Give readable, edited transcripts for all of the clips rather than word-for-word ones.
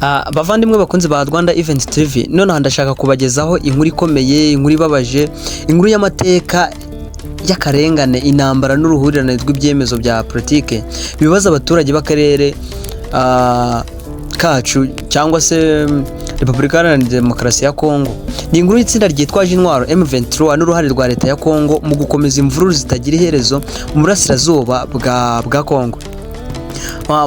Bavandimwe bakunzi ba Rwanda Event TV, nonaha ndashaka kubagezaho inkuru ikomeye, inkuru ibabaje, inkuru y'amateka y'akarengane, intambara n'uruhurirane rw'ibyemezo bya politike bibaza abaturage b'akarere kacu cyangwa se Repubulika Iharanira Demokarasi ya Kongo. Ni inkuru y'itsinda ryitwaje intwaro M23 n'uruhare rwa leta ya Kongo mu gukomeza imvururu zitagira iherezo mu burasirazuba bwa Kongo.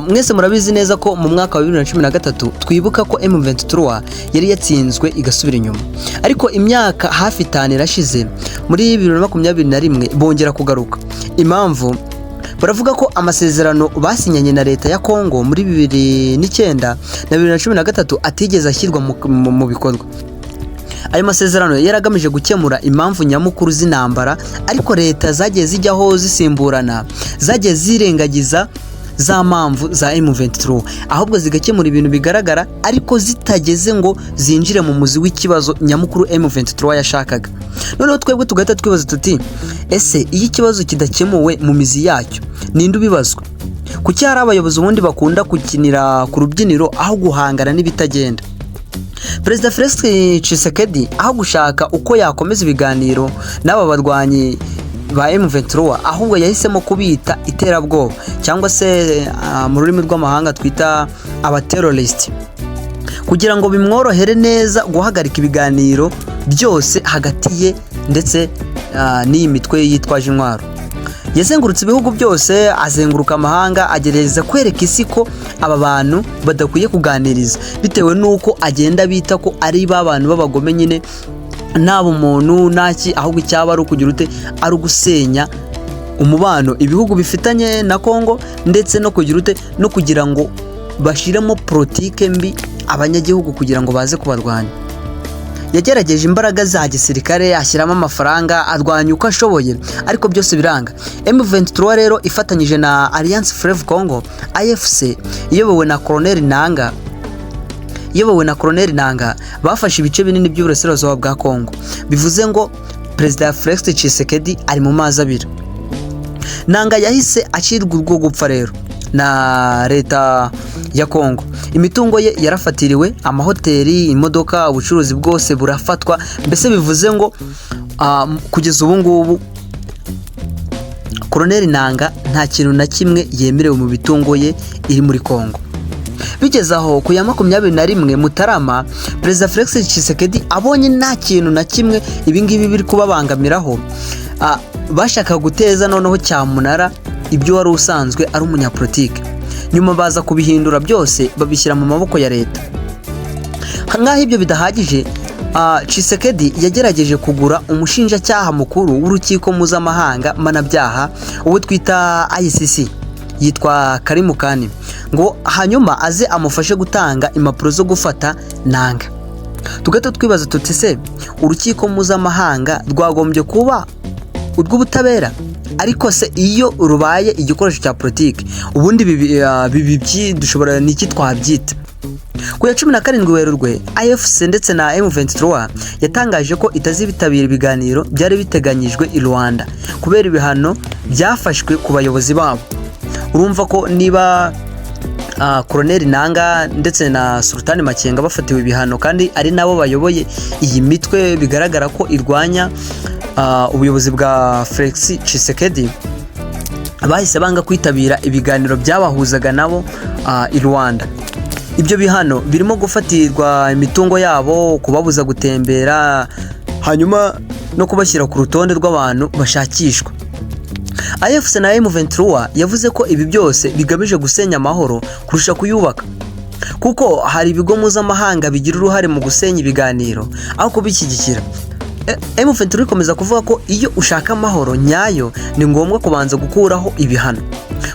Mwese murabizi neza ko mu mwaka wa 2013 twibuka ko M23 yari yatsinzwe igasubira inyuma, ariko imyaka hafi 5 irashize, muri 2021 bongera kugaruka. Impamvu baravuga ko amasezerano basinyanye na leta ya Kongo muri 2009 na 2013 atigeze ashyirwa mu bikorwa. Ayo masezerano yari agamije gukemura impamvu nyamukuru z'intambara, ariko leta zagiye zijyaho zisimburana zagiye zirengagiza za mpamvu za M23, ahubwo zigakemura ibintu bigaragara ariko zitageze ngo zinjire mu muzi w'ikibazo nyamukuru M23 yashakaga. Noneho twebwe tugahita twibaza tuti: "Ese iyo ikibazo kidakemuwe mu mizi yacyo, ninde ubibazwa?" Kuki hari abayobozi ubundi bakunda gukinira ku rubyiniro aho guhangana n'ibitagenda? Perezida Felix Tshisekedi, aho gushaka uko yakomeza ibiganiro n'aba barwanyi ba M23, ahubwo yahisemo kubita iterabwoba, cyangwa se mu rurimi rw'amahanga twita abaterrorist, kugira ngo bimworohere neza guhagarika ibiganiro byose hagati ye ndetse n'iyi mitwe yitwaje intwaro. Yazengurutse ibihugu byose, azenguruka amahanga, agerageza kwereka isi ko aba bantu badakwiye kuganiriza, bitewe n'uko agenda bita ko ari ba bantu b'abagome nyine, nta bumuntu ntaki, ahubwo icyaba ari ukugira ute, ari ugusenya umubano ibihugu bifitanye na Kongo, ndetse no kugira ute, no kugira ngo bashyiremo politike mbi abanyagihugu kugira ngo baze kubarwanya. Yagerageje imbaraga za gisirikare, ashyiramo amafaranga, arwanya uko ashoboye, ariko byose biranga. M23 rero ifatanyije na Alliance Fleuve Congo, AFC, iyobowe na Colonel Nanga, bafashe ibice binini by'uburasirazuba bwa Congo. Bivuze ngo Perezida Felix Tshisekedi ari mu mazi abira. Nanga yahise acirwa urwo gupfa rero na leta ya Congo. Imitungo ye yarafatiriwe, amahoteli, imodoka, ubucuruzi bwose burafatwa. Mbese bivuze ngo kugeza ubu ngubu Colonel Nanga nta kintu na kimwe yemerewe mu mitungo ye iri muri Congo. Bigeze aho, ku ya 21 Mutarama, Perezida Felix Tshisekedi abonye nta kintu na kimwe ibingibi biri kubabangamiraho, bashaka guteza noneho cyamunara ibyo wari usanzwe ari umunyapolitike. Nyuma baza kubihindura byose, babishyira mu maboko ya leta. Nk'aho ibyo bidahagije, Tshisekedi yagerageje kugura umushinjacyaha mukuru w'urukiko mpuzamahanga mpanabyaha, uwo twita ICC, yitwa Karim Khan, ngo hanyuma aze amufashe gutanga impapuro zo gufata Nanga. Tugahita twibaza tuti: "Se urukiko mpuzamahanga rwagombye kuba urw'ubutabera, ariko se iyo rubaye igikoresho cya politiki, ubundi ibi dushobora ni iki twabyita?" Ku ya 17 Werurwe, AFC ndetse na M23 yatangaje ko itazitabira ibiganiro byari biteganyijwe i Rwanda kubera ibihano byafashwe ku bayobozi babo. Urumva ko niba Colonel Nanga ndetse na Sultani Makenga bafatiwe ibihano, kandi ari nabo bayoboye iyi mitwe bigaragara ko irwanya ubuyobozi bwa Felix Tshisekedi, bahise banga kwitabira ibiganiro byabahuzaga nabo i Rwanda. Ibyo bihano birimo gufatirwa imitungo yabo, kubabuza gutembera, hanyuma no kubashyira ku rutonde rw'abantu bashakishwa. AFC na M23 yavuze ko ibi byose bigamije gusenya amahoro kurusha kuyubaka, kuko hari ibigo mpuzamahanga bigira uruhare mu gusenya ibiganiro aho kubishyigikira. M23 ikomeza kuvuga ko iyo ushaka amahoro nyayo ni ngombwa kubanza gukuraho ibihano,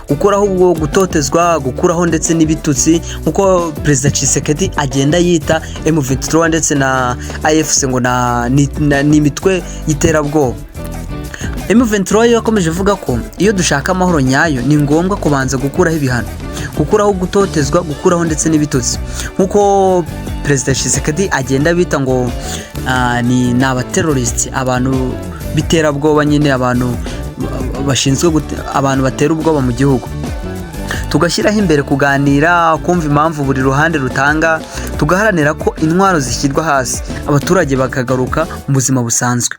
gukuraho ubwo gutotezwa, gukuraho ndetse n'ibitutsi, nk'uko Perezida Tshisekedi agenda yita M23 ndetse na AFC ngo ni imitwe y'iterabwoba. M23 yo yakomeje ivuga ko iyo dushaka amahoro nyayo ni ngombwa kubanza gukuraho ibihano, gukuraho gutotezwa, gukuraho ndetse n'ibitutsi, nk'uko Perezida Tshisekedi agenda bita ngo ni abaterrorist, abantu b'iterabwoba nyine, abantu bashinzwe abantu batera ubwoba mu gihugu. Tugashyiraho imbere kuganira, kumva impamvu buri ruhande rutanga, tugaharanira ko intwaro zishyirwa hasi, abaturage bakagaruka mu buzima busanzwe.